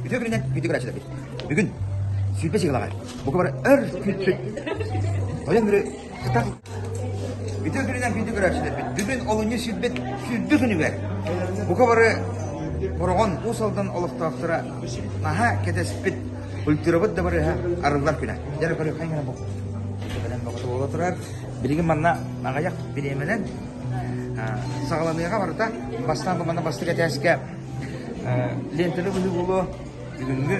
Үтүө күнүнэн күндү көрөөччүлэрбит. Бүгүн 20 сыгылаҕа бука бары өр күүппүт тойон мүрү кытар Үтүө күнүнэн күндү көрөөччүлэрбит. Бүгүн олунньу сүүрбэт сүүрбэ күнүгэр бука бары Бороҕон Уус Алдан олохтоохторо наһаа кэтэспит культурабыт да барыһа арыллар күнэ. Дьэ көрү хайгана бу. Бэлэм бөҕөтө буола турар. Билигин манна аҕыйах бириэмэнэн саҕаланыаҕа барыта. Бастаан бу манна бастакы этээскэ лентаны быһыы буолуо. Бүгүҥҥү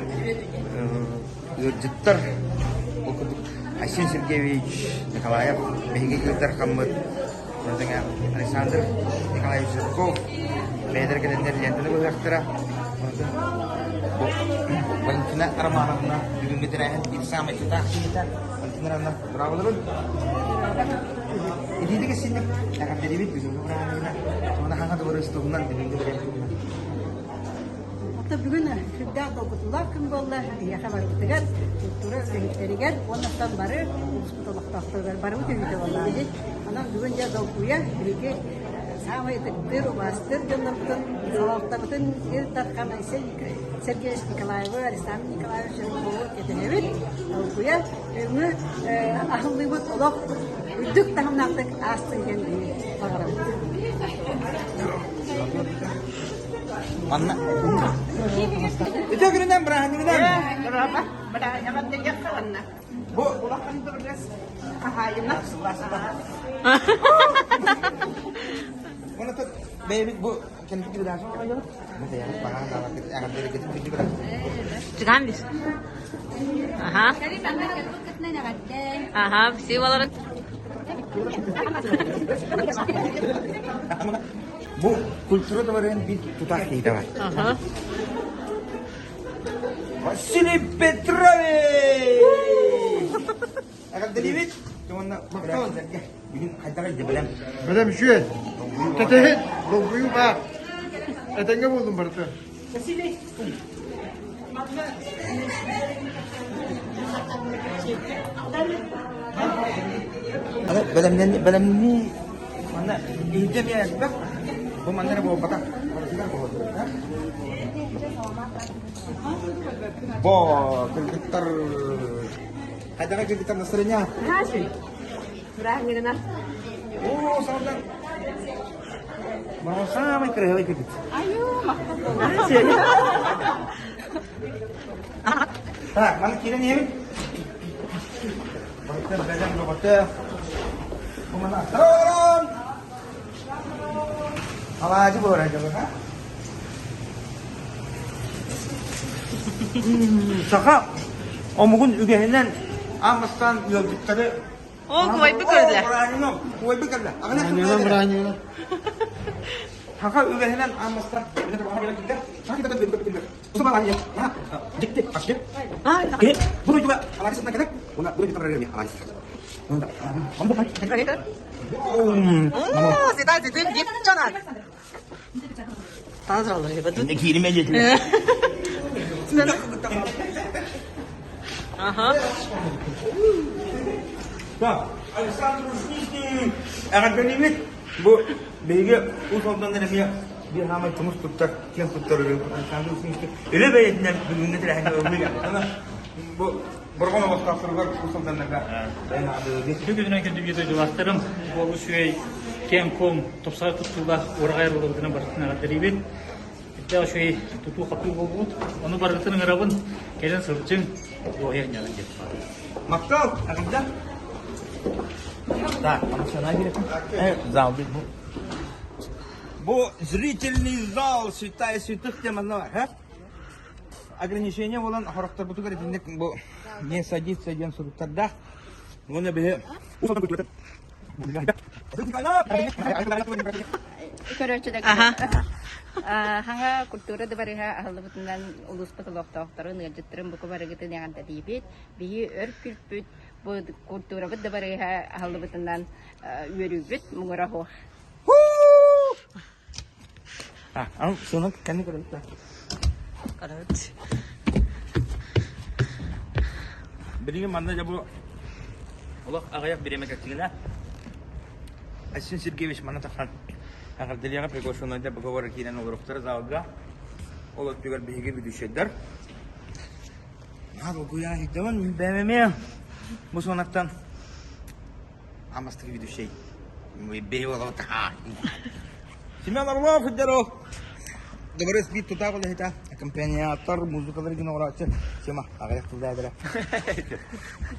ыалдьыттар ол курдук Айсен Сергеевич Николаев биһиги Ил Дархаммыт Александр Николаевич Жирков бэйэлэрэ кэлэннэр лентаны быһыахтара. Бу Валентина Романовна бүгүҥҥү тэрээһин биир саамай тутаах киһитэ. Валентина Романовна, браво Итиитик истинник эҕэрдэлиибит бүгүҥҥү бырааһынньыгынан. Уонна хаҥа дыбарыас туһунан бүгүҥҥү бэлиэ туһунан. Оттон бүгүн сүрдээх долгутуулаах күн буолла. Биһиэхэ барыбытыгар, культура үлэһиттэригэр уонна оттон бары улууспут олохтоохторугар барыбыт үөрүүтэ буоллаҕа. Онон бүгүн дьэ долгуйа биһиги саамай ытыктыыр, убаастыыр дьоннорбутун, салалтабытын Ил Дархан Айсен Сергеевич Николаевы, Александр Николаевич Жиркову кэтэһэбит. Долгуйа бүгүҥҥү аһыллыыбыт олох үрдүк таһымнаахтык аастын диэн баҕарабыт. Манна Үтүө күнүнэн бырааһынньыгынан! Бу Улахан дыбарыас хаһаайына. Уонна бэйэбит бу кэнники передача Чыгаан бис. Аха. Аха, сиваларын. Бу культура дворын биир тутаах киһитэ бар. Василий Петрович! Эҕэрдэлиибит! Уонна бүгүн хайдах илдьэ бэлэм? Бэлэм үчүгэй. Кэтэһит, долгуйуу баар. Этэҥҥэ буоллун барыта. Василий, Бэлэмнэнии, бэлэмнии манна иһирдьэ эмиэ элбэх. Бу манна эрэ буолбатах. Барытыгар буолар. Бо, кыргыттар хайдаҕа кыргыттар настроение? Бырааһынньыгынан. Оо, саҥардан. Мама самый красивый кыргыт. Айуу, махтал Так, маны киирэн иһэбит. Барыта бэлэм бөҕөтө. Бу маны аттаран! Алаадьы буолар дьолу, ha? Саха омугун үгэһинэн аан бастаан ыалдьыттары О, куойбу көрдө. Куойбу кэллэ. Бырааһынньыгынан, Саха үгэһинэн аан бастаан Ага. Александр Ушницкий эҕэрдэлиибит. Бу биһиги Уус Алданнар эмиэ биир хаамай тумус туттар, киэн туттар Александр Ушницкий үлэ бэйэтинэн бүгүҥҥү тэрээһиҥҥэ ыллыыр. Бу Борҕон олохтоохторугар Уус Алданнарга Үтүө күнүнэн күндү дойдулаахтарым, буолу үчүгэй киэҥ-куоҥ, тупсаҕай туттуулаах уораҕай арыллыбытынан барытын эҕэрдэлиибин. Үрдээх үчүгэй тутуу-хатыы буолбут. Ону барытын ыҥырабын, кэлэн сылдьыҥ, дуоһуйа сынньаныҥ диэн. Махтал, эҕэрдэ. Так, зал бу. Бу зрительный зал святая святых диэн манна бар, Ограничение буолан хорохторбутугар итинник бу не садиться диэн суруктардаах. Уонна биһи Көрөөччүлэр хаҥа культура дыбарыһа аһыллыбытынан улууспут олохтоохторун, ыалдьыттарын бука барыгытын эҕэрдэлиибит. Биһи өр күлпүт бу культурабыт дыбарыһа аһыллыбытынан үөрүүбүт муҥура суох. А, сынок, кэнни көрөбүт да. Көрөбүт. Билигин манна дьэ бу олох аҕыйах бириэмэ кэлтигинэ Айсен Сергеевич манна тахсан эҕэрдэлиэҕэ приглашеннайдар договор киирэн олоруохтара залга. Ол өттүгэр биһиги ведущайдар. Наһаа долгуйан иһийдэбин, бэйэм эмиэ бу суонаттан амастык ведущай. Семен Орлов здоров! Дворец биир тутаах үлэһитэ, аккомпаниатор, музыкалары гына оҥорооччу Сема аҕыйах тыллаабыра.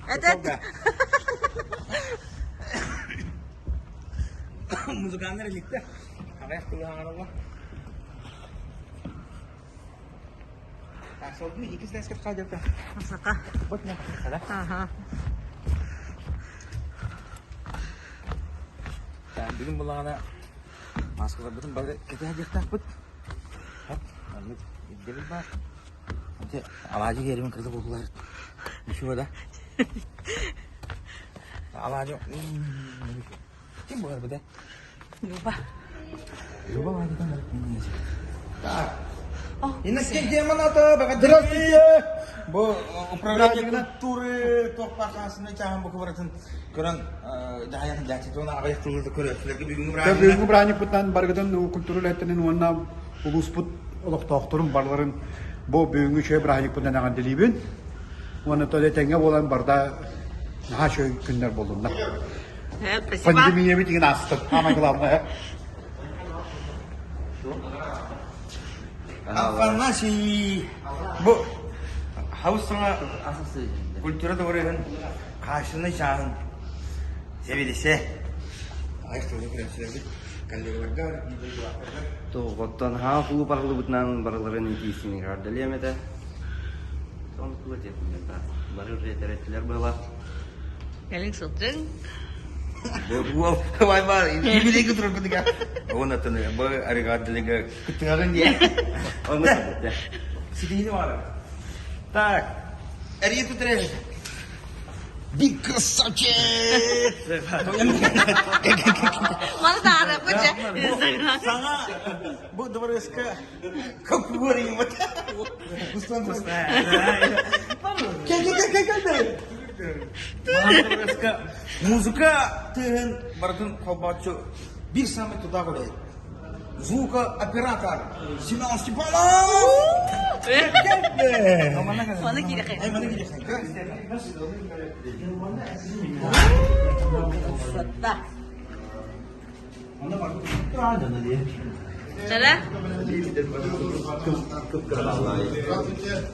Этот. Музыканнар иликтэ. Аҕыйах тылы хаҥараллар. Салгыы иккис лээскэ хаадьата. Сака. Вот на. Ага. Бүгүн булаҕына мааскаларбытын бары кэтэһэ диэхтээхпит. Маннык ирдэбил баар. Ити алаадьы киэримин кырды буоллар. Ничего да? Алаадьы Ким буолар бу да? Люба. Люба алаадьытан Так. Иннокентий Аманатов, Здравствуйте! Бу управление культуры туох баар чааһын бу кыбаратын көрөн дьаһайан дьаачытуона аҕыйах тылы көрөөччүлэргэ бүгүҥҥү бырааһынньыгынан Бүгүҥҥү бырааһынньыкпытынан барыгытын культура үлэһиттэрин уонна улууспут олохтоохторун барыларын бу бүгүҥҥү үчүгэй бырааһынньыкпытынан эҕэрдэлиибин. Уонна то этэҥҥэ буолан барда наһаа үчүгэй күннэр буоллуннар. Спасибо. Пандемия бит игин аастын. Самое главное. Афанасий бу хаус саҥа культура дворегын хаашынай чааһын сэбилисе аҕыйах тылы көрөөччүлэрбит коллегаларга Тоҕоттон хаа кулууп арыллыбытынан барыларын итиисин эҕэрдэлиэм этэ. Сон тула бары үлэтэрэтилэр была. Кэлиҥ сылдьыҥ. Бу вай бар юбилейга турарбытыга. Оннотон бу арыгаардылыга кыттыгагын дии. Онно Ситиһини баҕарабыт. Так, эрийэ тутар Биг красавчик! Маны таараппыт дьэ. Саҥа бу дворецка как говорим Музыка тыаһын барытын холбооччу биир самый тутаах үлэһит. Звукооператор Семен Степанов! Маны киирэхэ. Красота. Чара?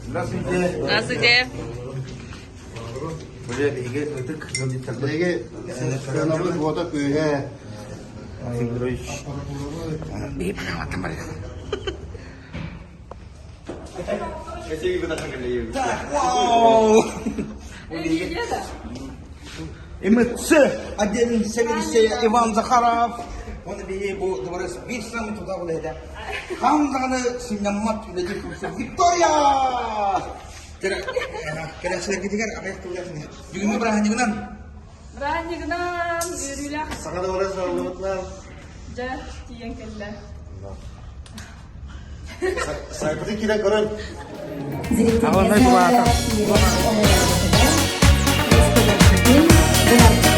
Здравствуйте. Здравствуйте. Бля, биһиги ытык ыалдьыттарбыт. Биһиги сыанабыт уота күүһэ. Петрович. Биһи панаматтан барыга. Вау! МЦ отдельный сэбиэдиссэйэ Иван Захаров. Оны биһи бу дворец биир самый туда үлэһитэ. Хаһан даҕаны сынньаммат үлэлиир курсу Виктория! Кэлээччилэргитигэр аҕыйах тыллаах Бүгүҥҥү бырааһынньыгынан Бырааһынньыгынан үөрүүлээх Саҥа дворец арыллыбытынан дьэ тиийэн кэллэ. Сайбыты киирэн көрөн. Аҕалнай кулаата. Зрительный зала.